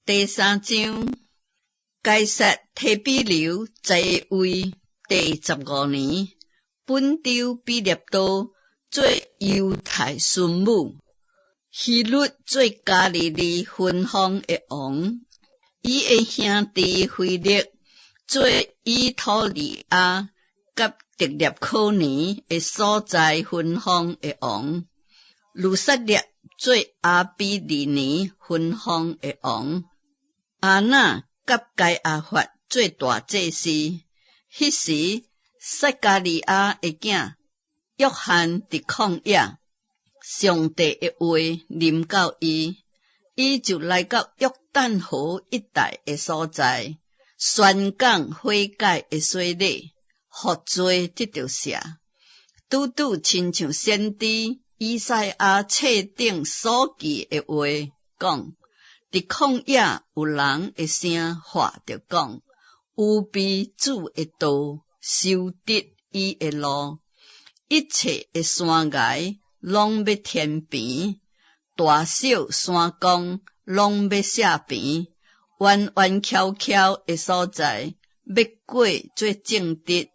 第三章，該撒提比留在位第15年，本丟彼拉多做猶太巡撫，希律做加利利分封的王，伊的兄弟腓力做以土利亞佮特列可尼的所在分封的王，呂撒涅做亞比利尼分封的王，亞那佮該亞法做大祭司。彼時，撒迦利亞的囝約翰佇曠野，上帝的話臨到伊，伊就來到約旦河一帶的所在，宣講悔改的洗禮，予罪得著赦。拄拄親像先知以賽亞冊頂所記的話講：佇曠野有人的聲喊著講：預備主的道，修直伊的路。一切的山崖攏欲填平，大小山岡攏欲卸平，彎彎曲曲的所在欲改做正直，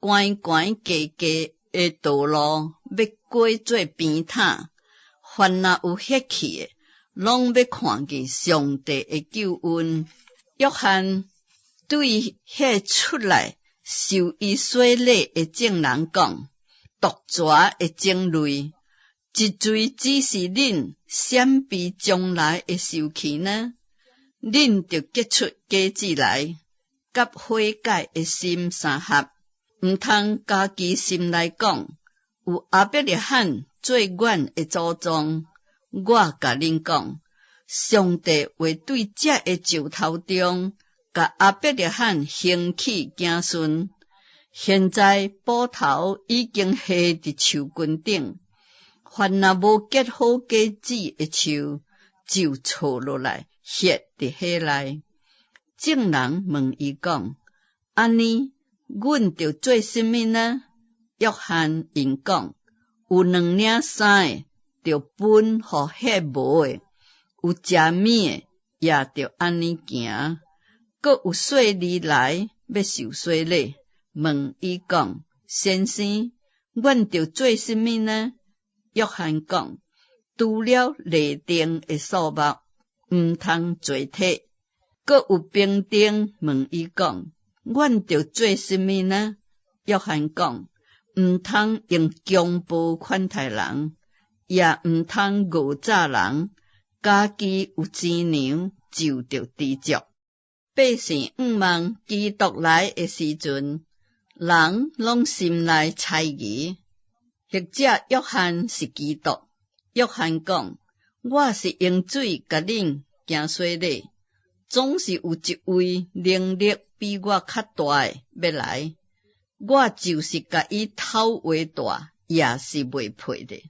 懸懸低低的道路欲改做平坦。凡若有血氣的，攏欲看見上帝的救恩。約翰對彼出來受伊洗禮的眾人講：毒蛇的種類，一錘指示恁閃避將來的受氣呢？恁著結出果子來，佮悔改的心相合，毋通家己心內講：有亞伯拉罕做阮的祖宗。我共恁講，上帝會對這个石頭中，共亞伯拉罕興起子孫。現在斧頭已經下佇樹根頂，凡若無結好果子的樹，就鋤落來，歇佇火內。眾人問伊講：按呢，阮著做啥物呢？約翰𪜶講：有兩領衫的，著分予彼無的；有食物的，也著按呢行。閣有稅吏來欲受洗禮，問伊講：先生，阮著做啥物呢？約翰講：除了例定的數目，毋通濟提。閣有兵丁問伊講：阮著做啥物呢？約翰講：毋通用強暴款待人，也毋通訛詐人，家己有錢糧就著知足。百姓向望基督來的時陣，人攏心內猜疑，或者約翰是基督。約翰講：我是用水共恁行洗禮，總是有一位能力比我較大的欲來，我就是共伊頭鞋帶也是袂配的。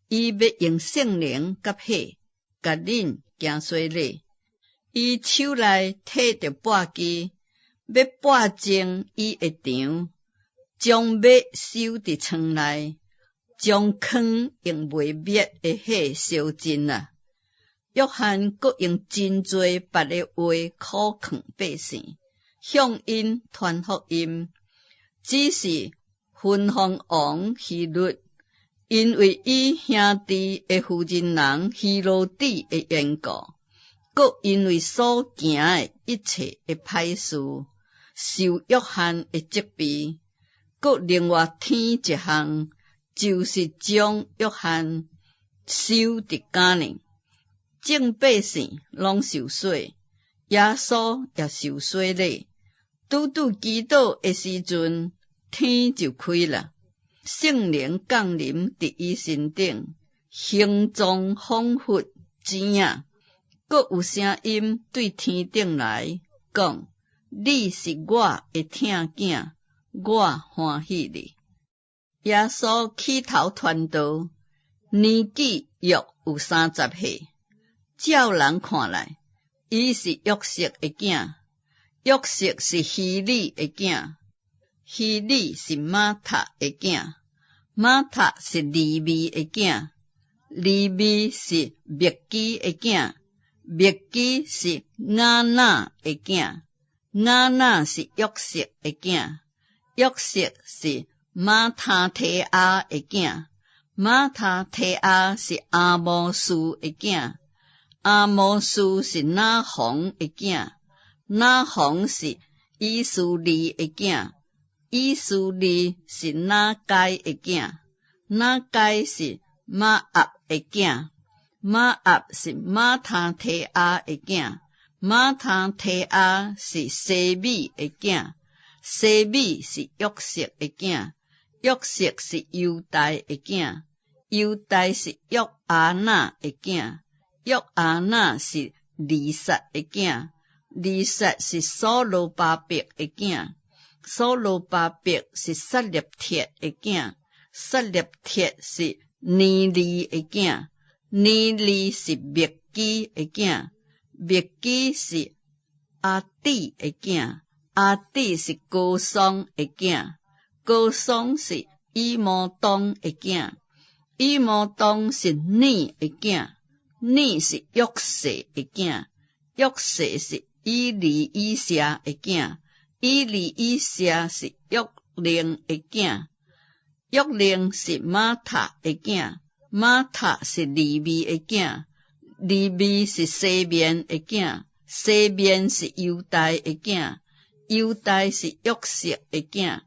伊欲用聖靈佮火共恁行洗禮。伊手內提著簸箕，欲簸淨伊的場，將麥收佇倉內，將糠用袂滅的火燒盡啊！約翰閣用真濟別的話苦勸百姓，向𪜶傳福音。只是分封王希律，因為伊兄弟的婦人人希羅底的緣故，閣因為所行的一切的歹事，受約翰的責備，閣另外添一項，就是將約翰收佇監裡。眾百姓攏受洗，耶穌也受洗禮。拄拄祈禱的時陣，天就開了，聖靈降臨佇伊身頂，形狀彷彿雞仔，閣有聲音對天頂來講：你是我的疼囝，我歡喜你。耶穌起頭傳道，年紀約有30歲，照人看來，伊是約瑟的囝，約瑟是希利的囝，希利是馬塔的囝，馬塔是利未的囝，利未是麥基的囝，麥基是雅那的囝，雅那是約瑟的囝，約瑟是馬他提亞的囝，馬他提亞是阿摩司的囝，阿摩司是拿鴻的囝，拿鴻是以斯利的囝，以斯利是拿該的囝，拿該是瑪押的囝，瑪押是馬他提亞的囝，馬他提亞是西米的囝，西米是約瑟的囝，約瑟是猶大的囝，猶大是約阿那的囝，約阿那是利撒的囝，利撒是所羅巴伯的囝，所羅巴伯是撒勒鐵的囝，撒勒鐵是尼利的囝，尼利是麥基的囝，麥基是亞底的囝，亞底是哥桑的囝，哥桑是以摩當的囝，以摩當是尼的囝，尼是約瑟的囝，約瑟是以利以謝的囝，以利以謝是約靈的囝，約靈是馬塔的囝，馬塔是利未的囝，利未是西緬的囝，西緬是猶大的囝，猶大是約瑟的囝，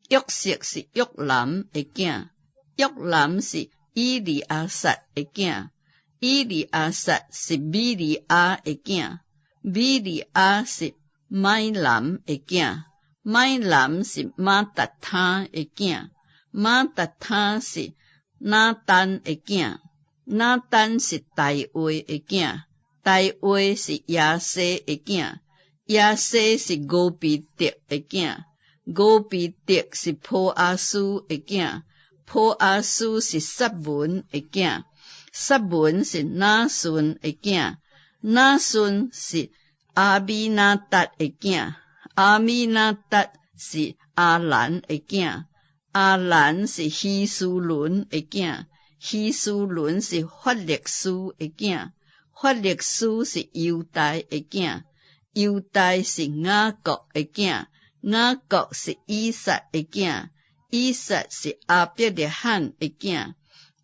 約瑟是約南的囝，約南是以利亞撒的囝，以利亞撒是米利亞的囝，米利亞是麥南的囝，麥南是馬達他的囝，馬達他是拿單的囝，拿單是大衛的囝，大衛是耶西的囝，耶西是俄備得的囝，俄備得是波阿斯的囝，波阿斯是撒文的囝，撒文是拿順的囝，拿順是亞米拿達的囝，亞米拿達是亞蘭的囝，亞蘭是希斯崙的囝，希斯崙是法勒斯的囝，法勒斯是猶大的囝，猶大是雅各的囝，雅各是以撒的囝，以撒是亞伯拉罕的囝，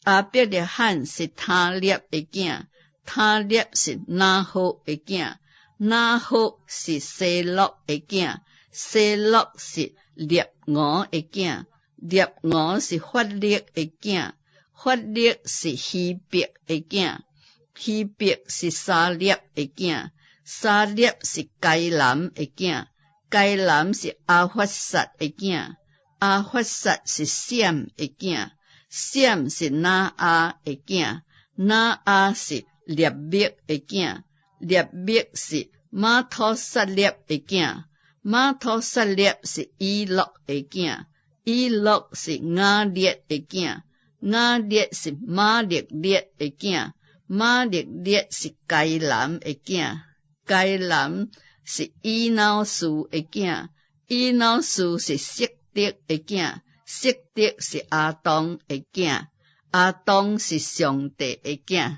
亞伯拉罕是他勒的囝，他勒是拿鶴的囝，拿鶴是西洛的囝，西洛是列俄的囝，列俄是法勒的囝，法勒是希伯的囝，希伯是沙勒的囝，沙勒是該南的囝，該南是亞法薩的囝，亞法薩是閃的囝，閃是拿亞的囝，拿亞是列麥的囝，列麥是瑪土撒勒的囝，瑪土撒勒是以諾的囝，以諾是雅列的囝，雅列是瑪勒列的囝，瑪勒列是該南的囝，該南是以挪士的囝，以挪士是悉得的囝，悉得是亞當的囝，亞當是上帝的囝。